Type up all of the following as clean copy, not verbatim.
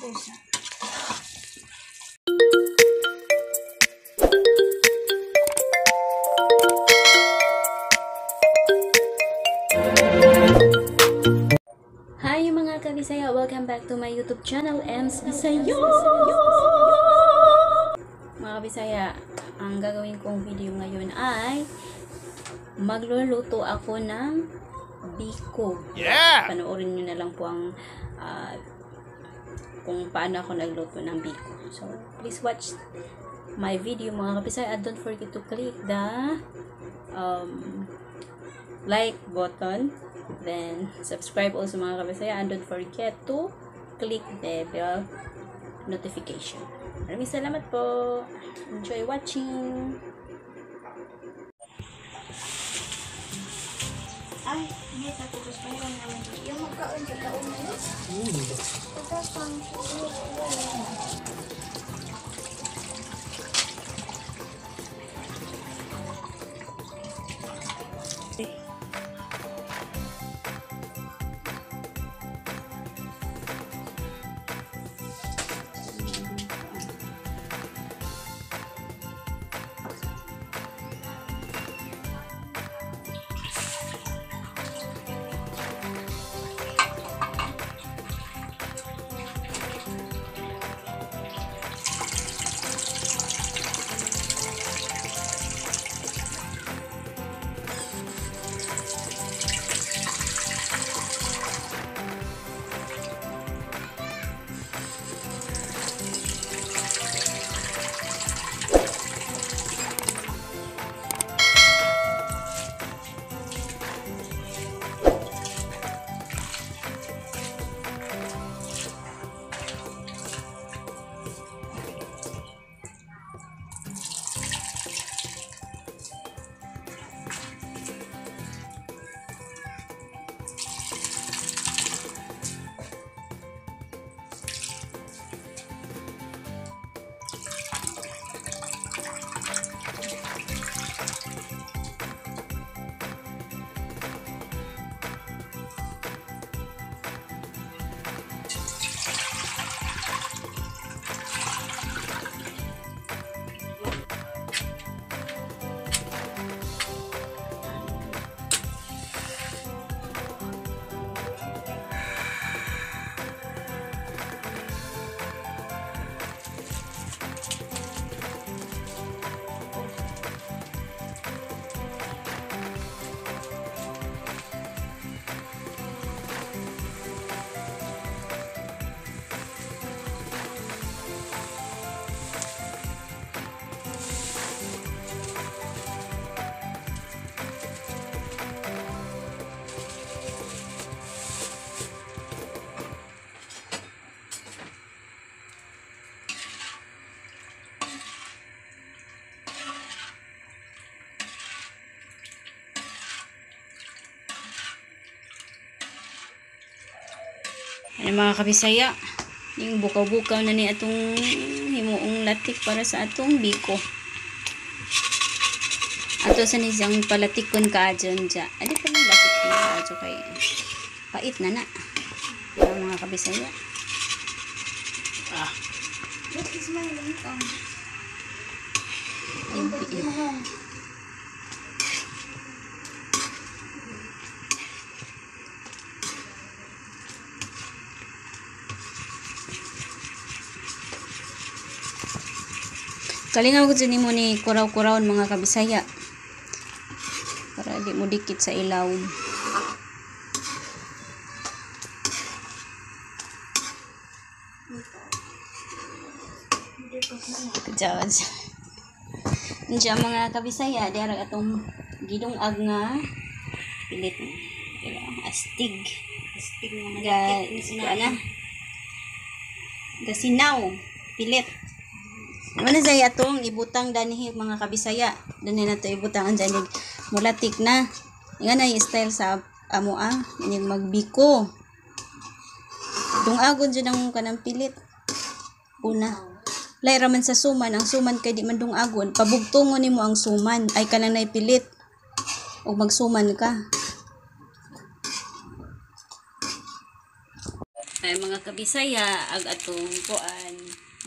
Pusa. Hi mga kabisaya! Welcome back to my YouTube channel, Ems Bisaya! Mga kabisaya, ang gagawin kong video ngayon ay magluluto ako ng biko. Yeah! Panoorin nyo na lang po ang kung paano ako nagluto ng biko. So, please watch my video, mga kabisaya, at don't forget to click the like button. Then, subscribe also, mga kabisaya, and don't forget to click the bell notification. Maraming salamat po. Enjoy watching! Ay, may tapos pa yun naman. Yung magkaon sa taon na yun. Pagkakang Ano mga kabisaya, yung bukaw-bukaw na ni atong himuong latik para sa atong biko. Ato sa nisang palatikon ka dyan dya. Adi pa yung latik na kaadyo kay pait na na. Diba, mga kabisaya? Ah. What is my link? Kalingaw ko dyan mo ni kuraw-kurawon, mga kabisaya. Para di mo dikit sa ilawom. Kajawad. Diyan, mga kabisaya, di arag atong gidungag nga pilit. Diba? Astig. Astig nga Ga, malakit. kuha na. Gasinaw. Pilit. Ano na say atong ibutang danhi, mga kabisaya. Danhi na to ibutang ang janig mulatik na. Nga na yung style sa amo ah. Inig magbiko. Dungagon dyan ang kanang pilit. Una. Lay raman sa suman. Ang suman kay di man dungagon. Pabugtungon nimo ang suman. Ay kanang naipilit. O magsuman ka. Ay mga kabisaya, ag atong kuan,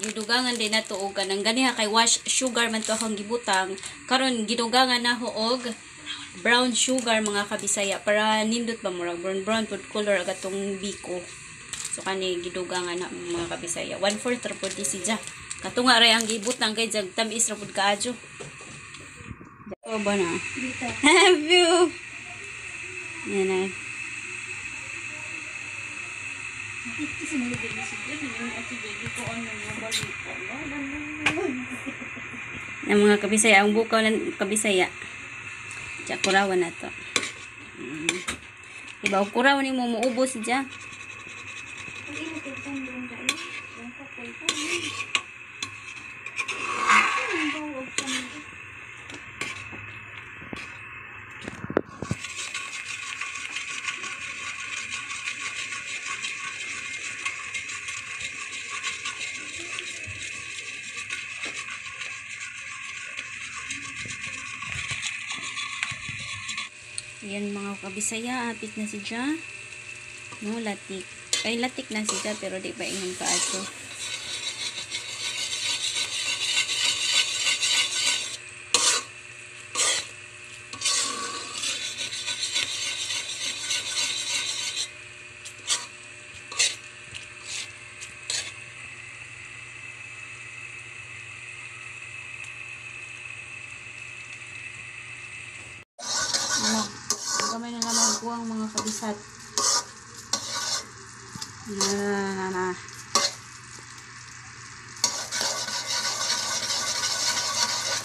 gidugangan din nato og kanang ganiha kay wash sugar man to akong gibutang. Karon gidugangan nako og brown sugar mga kabisaya para nindot ba murag brown brown food color ag atong biko. So kani gidugangan na mga kabisaya. 1/4 ra pud ni siya. Katunga ray ang gibutang kay jag tamis ra pud kaayo. O ba na? Dito. View. Yan na. Ang mga kabisaya, ang bukaw ng kabisaya. Diya, kurawan na to. Diba, kurawan ni mo, muubos siya. Yan mga kabisaya, apit na si Ja. No, latik. Ay, latik na si Ja, pero di pa ingon kaato. Ano? Gamay na naman kuwang mga kabisat. Na, na, na.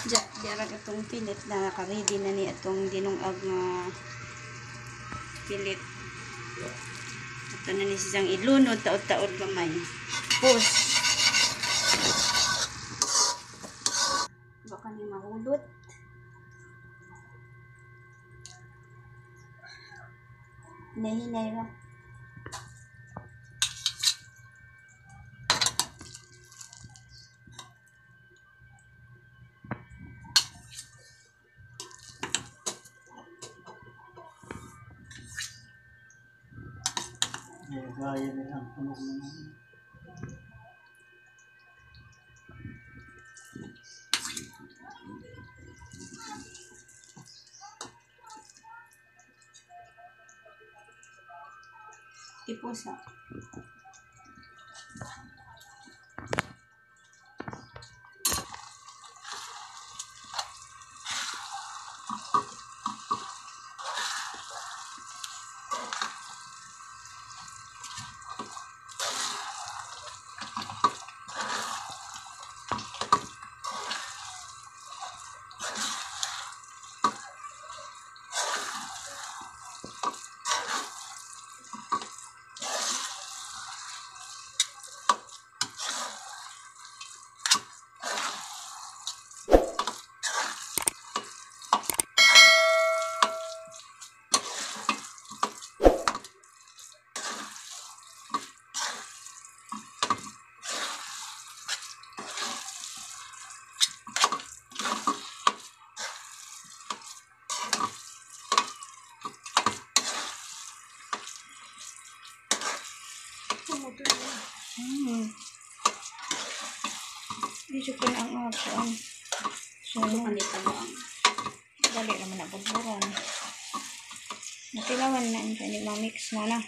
Diya, diara atong pilit na naka-ready na ni atong dinungag nga pilit. Ito na ni siyang ilunod, taod-taod gamay. Pus. Baka ni mahulot. Hinahinay ra. Gaya nila ang tunog naman. Ipusa. Dito ko na ang ako. So, dali naman na pagburon. Nakilawan na siya, hindi ma-mix na na.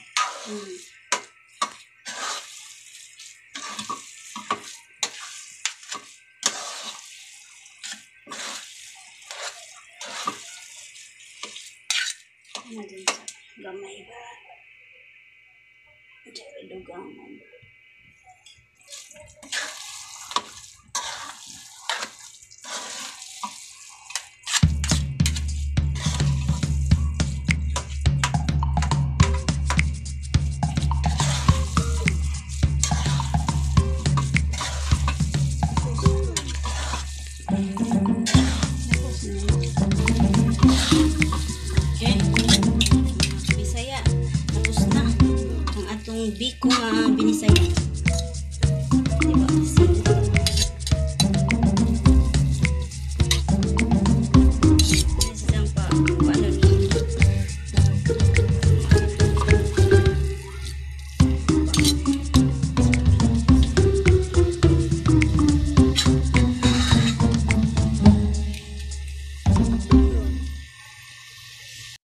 Ano din sa gamay ba? Diyan, dugangan.